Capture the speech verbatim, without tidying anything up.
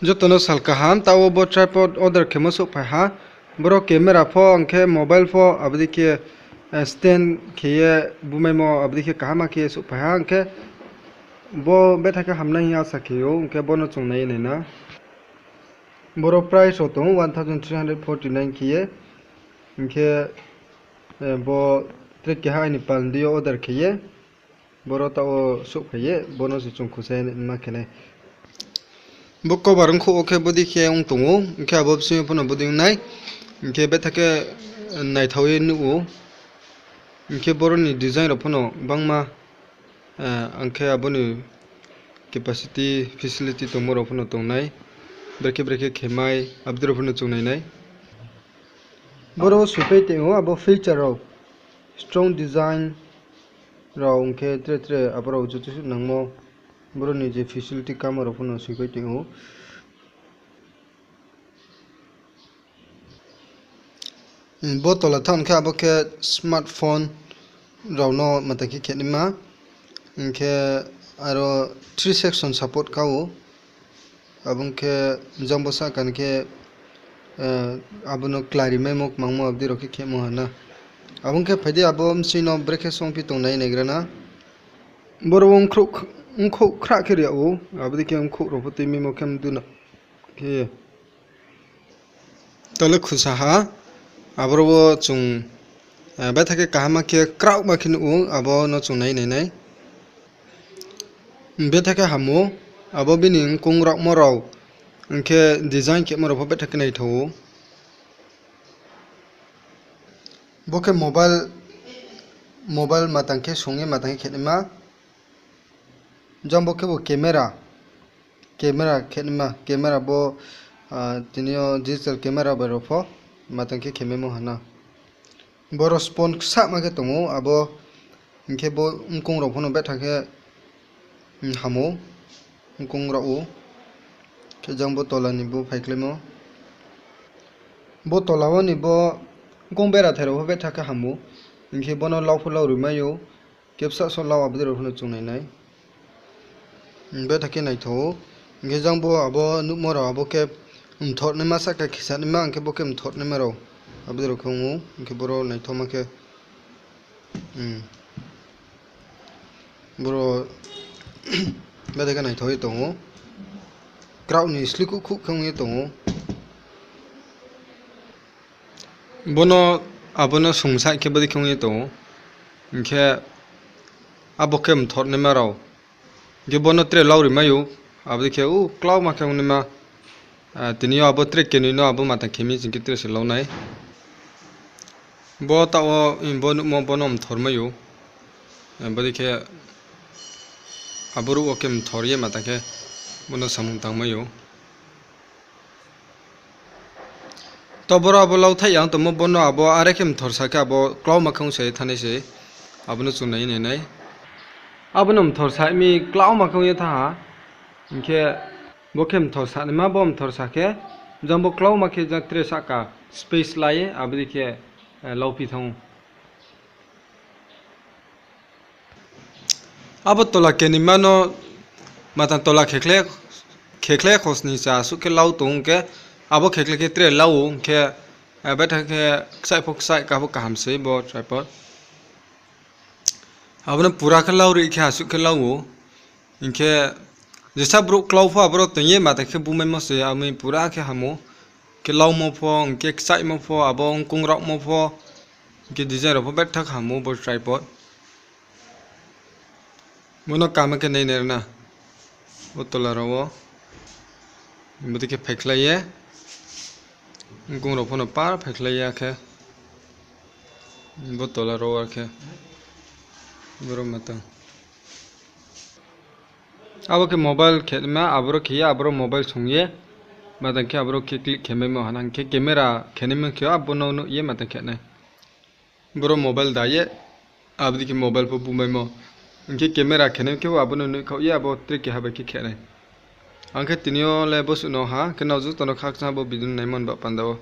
Joto no sal kaham, taoh wo bo tripod order khemo souhphai ha. Boro camera pho, ang khe mobile pho, abo dei khe, eh, stand khe ye bumaimo, abo dei khe kaham khe ye souhphai ha, ang khe bo betha khe hamnai hing asa khe ou, ang khe bo no chung nai ye nai na. Boro price rao tong one thousand three hundred forty nine khe ye, hing khe, eh, bo tre keha aini pal di yo order khe ye, boro taoh wo souhphai ye, bo no se chung khusa ye ma khe nai. Bo cover ongkhouh wo khe bodei khe ong tong ou, hing khe abo bsing yo pho no bodei ong nai, hing khe betha khe, eh, naithao ye nuh ou, hing khe boro ni design rao pho no bangma, eh, ang khe abo ni capacity, facility tongmo rao pho no tong nai, brekhe brekhe khemai, abo dei rao pho no chung nai nai. Boro soipai tong ou abo feature rao, strong design rao, hing khe tre tre abo rao joto suh nangmo, boro ni je facility kamo rao pho no soipai tong ou. Bo tola thanng khe abo khe smartphone rao no matang khe khenaima. Hing khe aro three section support kha ou. Abo ong khe jang bo sahka ni khe, eh, abo no klari maimo kmangmo abo dei rao khe khemo ha na. Abo ong khe phai di abo bsing no brekhe songphi tong nai naigra na. Boro wo ongkhrouh, ongkhrouh khrah khe ri yag ou, abo dei khe ongkhrouh rao pho tui maimo khe mdu na khe ye. Tole khusa ha, aboro wo chung, eh, betha khe kaham khe kraohma khe nuh ou, abo no chung nai nai nai. Betha khe ham ou, abo bini ongkong raohmo rao, hing khe design khemo rao pho betha khe naithao ou. Bo khe mobile, mobile matang khe song ye matang khe khenaima. Jang bo khe bo camera, camera khenaima, camera bo, ah, tini yo digital camera bai rao pho matang khe khemaimo ha na. Boro sponge ksahma khe tong ou, abo hing khe bo ongkong rao pho no betha khe, mm, ham ou, ongkong raoh ou. Khe jang bo tola ni bo phaikhlaimo. Bo tola wo ni bo ongkong bera thai rao pho betha khe ham ou. Hing khe bo no lau pho lau ri mai ou. Khe bsa so lau abo dei rao pho no chung nai nai. Betha khe naithao ou. Hing khe jang bo abo nuhmo rao abo khe mthornaima sahka khe sanaima, hing khe bo khe mthornaima rao. Abo dei rao khe ong ou, hing khe boro naithaoma khe. Boro betha khe naithao ye tong ou. Kraoh ni slikuhkhuh khe ong ye tong ou. Bo no, abo no sungsaih khe bodei khe ong ye tong ou. Hing khe abo khe mthornaima rao. Hing khe bo no tre lau ri mai ou. Abo dei khe, u, klauma khe ongnaima. Ah, tini yo abo tre kenoi no abo matang khe mi sing khe tre se lau nai. Bo taoh wo, bo nuhmo bo no mthor mai ou. Bodei khe abo ruh wo khe mthor ye matang khe bo no samung tang mai ou. To boro abo lau thaih ya ong tongmo, bo no abo are khe mthor sa khe abo klauma khe ong se thanai se. Abo no chung nai nai nai. Abo no mthor sa mi klauma khe ong ye thanng ha. Hing khe bo khe mthor sanaima, bo mthor sa khe jang bo klauma khe jang tre sahka space la ye abo dei khe, eh, lauphi thanng ou. Abo tola kenima no matang tola khekhle, khekhle khosni cha asuh khe lau tong khe, abo khekhle khe tre lau ong khe, eh, betha khe kchaih pho kchaih, ka pho kaham se bo tripod. Abo no pura khe lau ri khe asuh khe lau ou. Hing khe jesa brouh klau pho aboro toing ye matang khe bumaimo se, ami pura khe ham ou. Khe laumo pho, hing khe kchaihmo pho, abo ongkong raohmo pho, hing khe design rao pho betha khe ham ou bo tripod. Bo no kaham khe nai nai ra na. Bo tola rao wo. Bodei khe phaikhlai ye. Ongkong rao pho no par phaikhlai ya khe. Bo tola rao wo khe. Boro matang. Abo khe mobile khenaima, aboro khe ye, aboro mobile song ye. Matang khe aboro khe click khe maimo hana, hing khe camera khenaima khe abo no nuh ye matang khe nai. Boro mobile da ye, abo dei khe mobile pho bumaimo. Hing khe camera khenai khe bo abo no nuhkhaoh ye abo tre keha bai khe khe nai. Ang khe tini yo le bo suh no ha, khe nrao joto no khakchang bo video no naimo ni baoh panda wo.